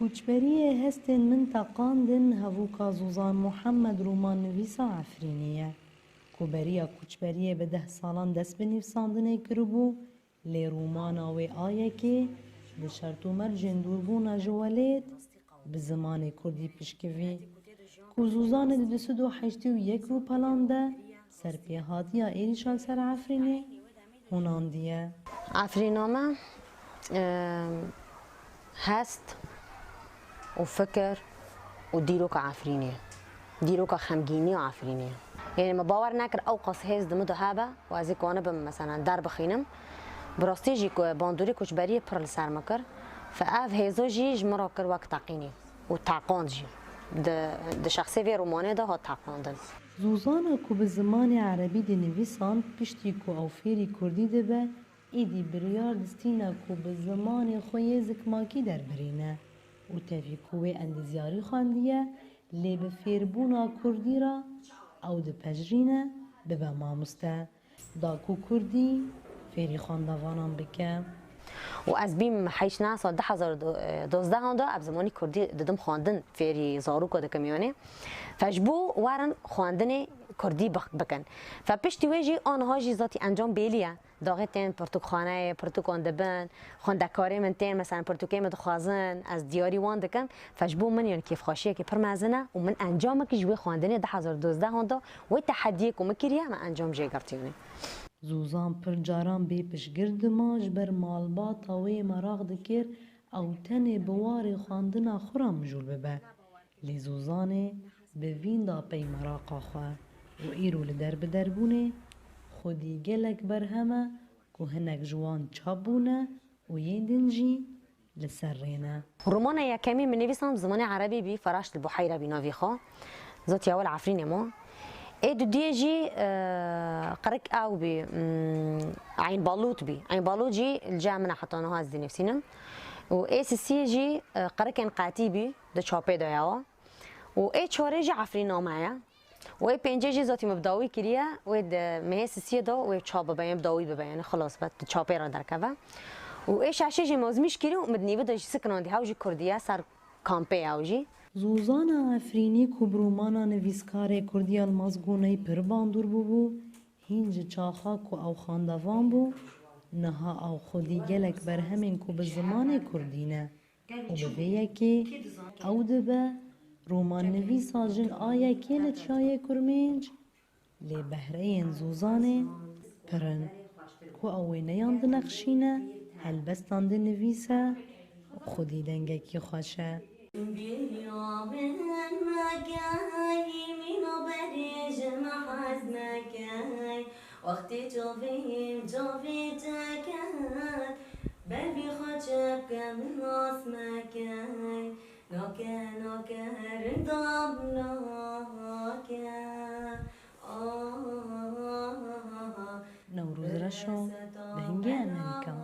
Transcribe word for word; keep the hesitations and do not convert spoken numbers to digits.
Koçberiyê hestên min teqandin hevûka Zozan Muhammed romannivîsa Efrînî ye, ku beriya koçberiyê bi deh salan dest bi nivîsandinê kiribû, lê romana wê a yekê bi şert û mercên dûrbûna ji welêt bi zimanê kurdî pişkivî, ku Zozanê di du sed û heştê û yek rûpelan de serpêhatiya êrîşa li ser Efrînê hunandiye. Efrîname, e, hest û fikir û dîroka Efrînê ye. Dîroka xemgîniya Efrînê ye. Yanî me bawer nekir ew qas hêz di min de hebe û ez ê kanibim, meselen, derbixînim. Bi rastî jî ku bandorê koçberiyê pir li ser min kir. Fe ev hêzo jî ji min re kir wek teqînê û teqand jî. Di, di şexsê vê romanê de hat teqandin. Zozana ku bi zimanê erebî dinivîsan, piştî ku ew fêrî kurdî dibe, êdî biryar distîne ku bi zimanê xwe yê zikmakî derbirîne û tevî ku wê endezyarî xwendiye, lê bi fêrbûna kurdî re ew dipejirîne bibe mamoste, da ku kurdî fêrî xwendavanan bike. Û ez bîm heyşnasa du hezar dozdehan de ev zimanî kurdî didim xwendin, fêrî zaroka dikim yanî. Fe ji bo werin xwendinê kurdî bix-, bikin. Fe piştî wê jî aniha jî zatî encam bêlî ye. Daxê tên pirtûkxaneyê, pirtûkan dibin, xwendekarê min tên, meselen, pirtûkê min dixwazin, ez diyarî wan dikim. Fe ji bo min, yanî, kêfxweşiyekî pir mezin e û min encamekî ji wê xwendinê du hezar dozdehan de wê tehediyê ku min kiriye, min encam jê girt, yanî. Zozan pir caran bê piştgir dima, ji ber malbata wê meraq dikir ew tenê bi warê xwendina xwe re mijûl bibe. Lê Zozanê bi vînda pey meraqa xwe û îro li derbiderbûnê xwedî gelek berhem e ku hinek ji wan çap bûne û yên din jî li ser rê ne. Romana yekemî min nivîsan bi zimanê erebî bî, Feraşt li Buheyra bî navê xwe. Zotî ewil Efrînê ma. Ê dudiyê jî, e, qirik ew bî, mm, Eyn Balût bî. Eyn Balût jî li cem min e, heta niha ez dinivîsînim. Û ê sisiyê jî, e, qirikên qetî bî, di çapê de ye wa. Û ê çarê jî Efrînname ye. Û ê pêncê jî zotî min bi dawî kiriye, wê di mehê sisiyê de wê çap bibe, yên bi dawî bibe, yanî xilas be, di çapê re derkeve. Û ê şeşê jî mozmîş kiriye û min di nîvî de jî sikinandî, hew jî kurdî ye, ser kampê ye ew jî. Zozana Efrînî ku bi romana nivîskarê kurdî Yilmaz Guney pir bandor bûbû, hîn ji çaxa ku ew xwendevan bû, niha ew xwedî gelek berhemên ku bi zimanê kurdî ne. Û bi vê yekê ew dibe romannivîsa jin a yekê li çiyayê Kurmênc, lê behreyên Zozanê pir in, ku ew wêneyan dinexşîne, helbestan dinivîse û xwedî dengekî xweş e. Bêriya min mekey, mîna berê ji me hez mekey. Wextê çavê çavê çeket, ber vî xwe çepke min nas mekey. Nake, nake, rindam nake. Ah, Newroz Reşo, Dengê Emerîka.